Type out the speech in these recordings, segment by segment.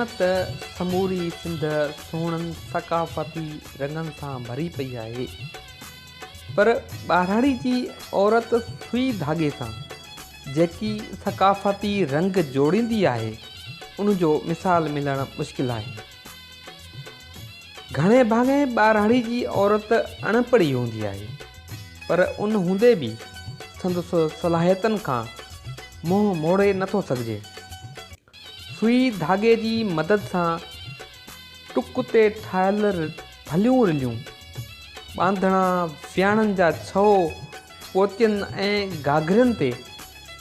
هونء ته سموري سنڌ سهڻن ثقافتي رنگن سان ڀري پئي آهي، پر ٻهراڙي جي عورت سوئي ڌاڳي سان جيڪي ثقافتي رنگ جوڙيندي آهي، ان جو مثال ملڻ مشڪل آهي. گهڻي ڀاڱي ٻهراڙي جي عورت اڻ پڙهي هوندي آهي، پر ان هوندي به سندس صلاحيتن کان منهن موڙي نٿو سگهجي. سوئي ڌاڳي جي مدد سان ٽڪ تي ٺاهيل ڀليون رليون، ٻانڌڻا، وياڻن جا ڇئو، پوتين ۽ گهاگهرين تي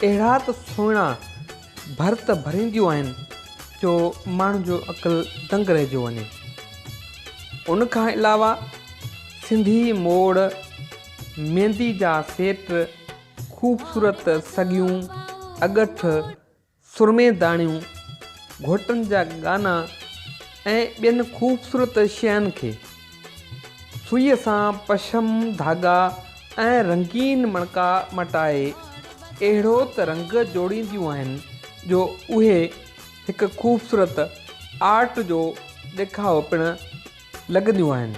اهڙا ته سهڻا ڀرت ڀرينديون آهن جو ماڻهن جو عقل دنگ رهجيو وڃي. ان کان علاوه سنڌي موڙ، ميندي جا سيٽ، خوبصورت سڳيون، اڳٺ، سرمي داڻيون، گهوٽن جا ڳانا ۽ ٻين خوبصورت شين کي سوئيء سان پشم، ڌاڳا ۽ رنگين مڻڪا مٽائي اهڙو ته رنگ جوڙينديون آهن جو اهي هڪ خوبصورت آرٽ جو ڏيکاء پڻ لڳنديون آهن.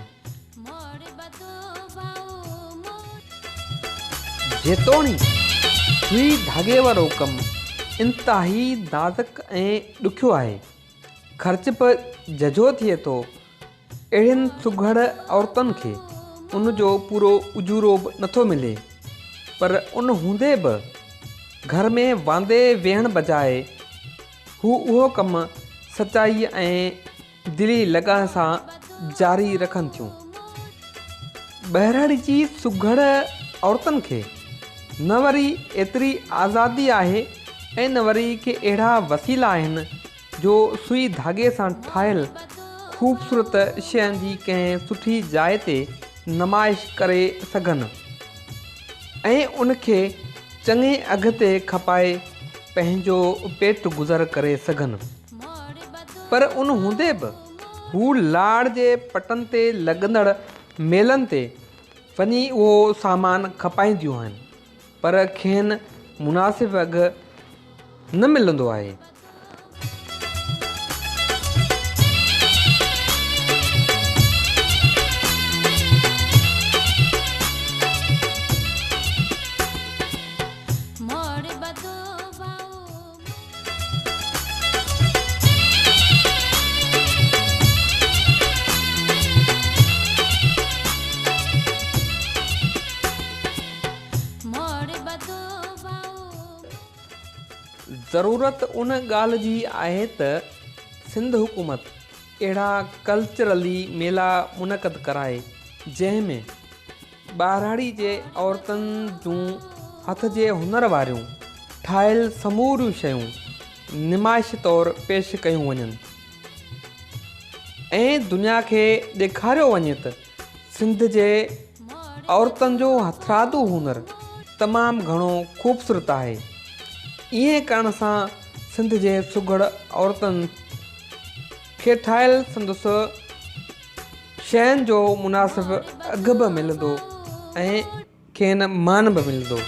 جيتوڻيڪ سوئي ڌاڳي وارو ڪم انتهائي نازڪ ۽ ڏکيو آهي، خرچ به ججهو ٿئي ٿو، اهڙين سگهڙ عورتن کي ان جو پورو اجورو به نٿو ملي، پر ان هوندي به گهر ۾ واندي ويهڻ بجاء هو اهو ڪم سچائيء ۽ دلي لڳاء سان جاري رکن ٿيون. ٻهراڙي جي سگهڙ عورتن کي نه وري ايتري آزادي آهي ۽ نه وري ڪي اهڙا وسيلا آهن جو سوئي ڌاڳي سان ٺاهيل خوبصورت شين جي ڪنهن سٺي جاء تي نمائش ڪري سگهن ۽ ان کي چڱي اگهه تي کپائي پنهنجو پيٽ گذر ڪري سگهن. پر ان هوندي به هو لاڙ جي پٽن تي لڳندڙ ميلن تي وڃي اهو سامان کپائينديون آهن پر کين مناسب اگهه نه ملندو آهي. ضرورت ان ڳالهه جي آهي ته سنڌ حڪومت اهڙا ڪلچرلي ميلا منعقد ڪرائي جنهن ۾ ٻهراڙي جي عورتن جون هٿ جي هنر واريون ٺاهيل سموريون شيون نمائش طور پيش ڪيون وڃن ۽ دنيا کي ڏيکاريو وڃي ته سنڌ جي عورتن جو هٿرادو هنر تمام گهڻو خوبصورت آهي. ائين ڪرڻ سان سنڌ جي سگهڙ عورتن کي ٺاهيل سندس شين جو مناسب اگهه به ملندو ۽ کين مان به ملندو.